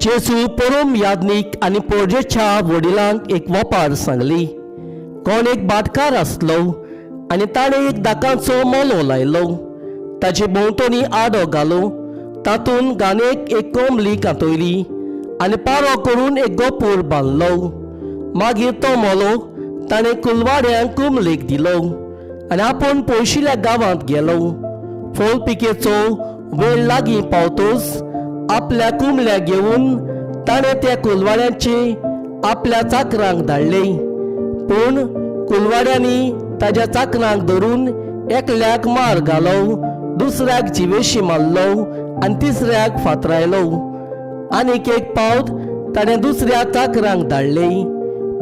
जेजू परम याज्ञीक आनी पोरजेच्या वडिलांक एक वपार सांगली. कोण एक भाटकार आसलो आनी ताणें एक दाकांचो मोलो लायलो. ताचे भोंवतणी आडो घालो, तातूंत गानेक एक कोंबली कांतयली आनी पारो करून एक गोपूर बांदलो. मागीर तो मोलो ताणें कुलवाड्यांक कुमलेक दिलो आनी आपूण पयशिल्ल्या गांवांत गेलो. फळ पिकेचो वेळ लागीं पावतोच आपल्या कुमल्या घेवन ताणें त्या कुलवाड्यांचे आपल्या चाकरांक धाडले. पूण कुलवाड्यांनी ताज्या चाकरांक धरून एकल्याक मार घालो, दुसऱ्याक जिवेशी मारलो आनी तिसऱ्याक फातरायलो. आनीक एक पावट ताणें दुसऱ्या चाकरांक धाडले,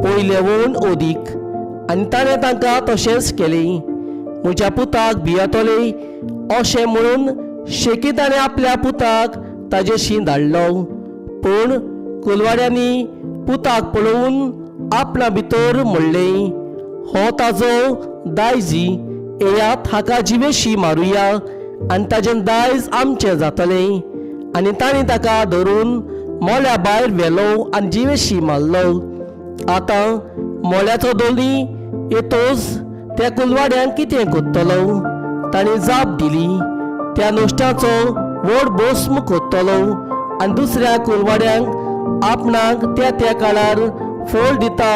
पयले वोन ओदीक, आनी ताणें तांकां तशेंच केलें. म्हज्या पुताक भियेतले अशें म्हणून शेकी ताणें आपल्या पुताक ताजेशी धाडलो. पूण कुलवाड्यांनी पुताक पळोवन आपणा भितर म्हणलें, हो ताजो दायजी, येयात हाका जिवेशी मारुया आनी ताजें दायज आमचें जातलें. आनी तांणी ताका धरून मोल्या भायर व्हेलो आनी जिवेशी मारलो. आतां मोल्याचो दोली येतोच त्या कुलवाड्यांक कितें कोत्तलो? तांणी जाप दिली, त्या नुस्त्याचो व्हड भस्म कोत्तलो आनी दुसऱ्या कुलवाड्यांक आपणाक त्या त्या काळार फळ दिता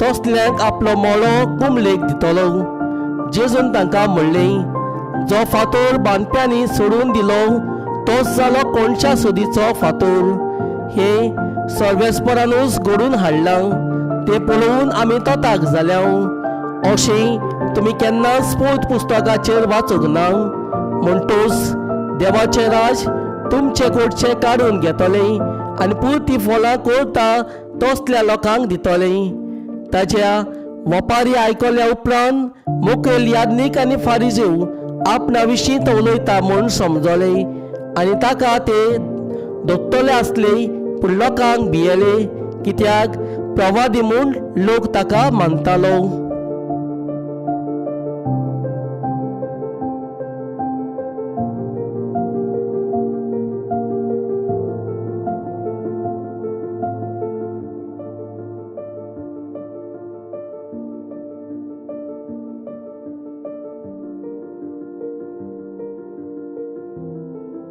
तसल्यांक आपलो मोळो कुमलेक दितलो. जेजून तांकां म्हणलें, जो फातोर बांदप्यांनी सोडून दिलो तोच जालो कोणच्या सोदीचो फातोर. हें सर्वेस्परानूच घडून हाडलां, तें पळोवन आमी तोताक जाल्या. अशें तुमी केन्नाच पवित्र पुस्तकाचेर वाचूंक ना? म्हणटूच देवाचें राज तुमचे कडचें काडून घेतलें आनी पुरती फळां करता तसल्या लोकांक दितलें. ताज्या वपारी आयकल्या उपरांत मुखेल याज्ञीक आनी फारिजीव आपणा विशीं तो उलयता म्हूण समजले आनी ताका ते दोत्तले आसले, पूण लोकांक भियेले, कित्याक प्रवादी म्हूण लोक ताका मानतालो.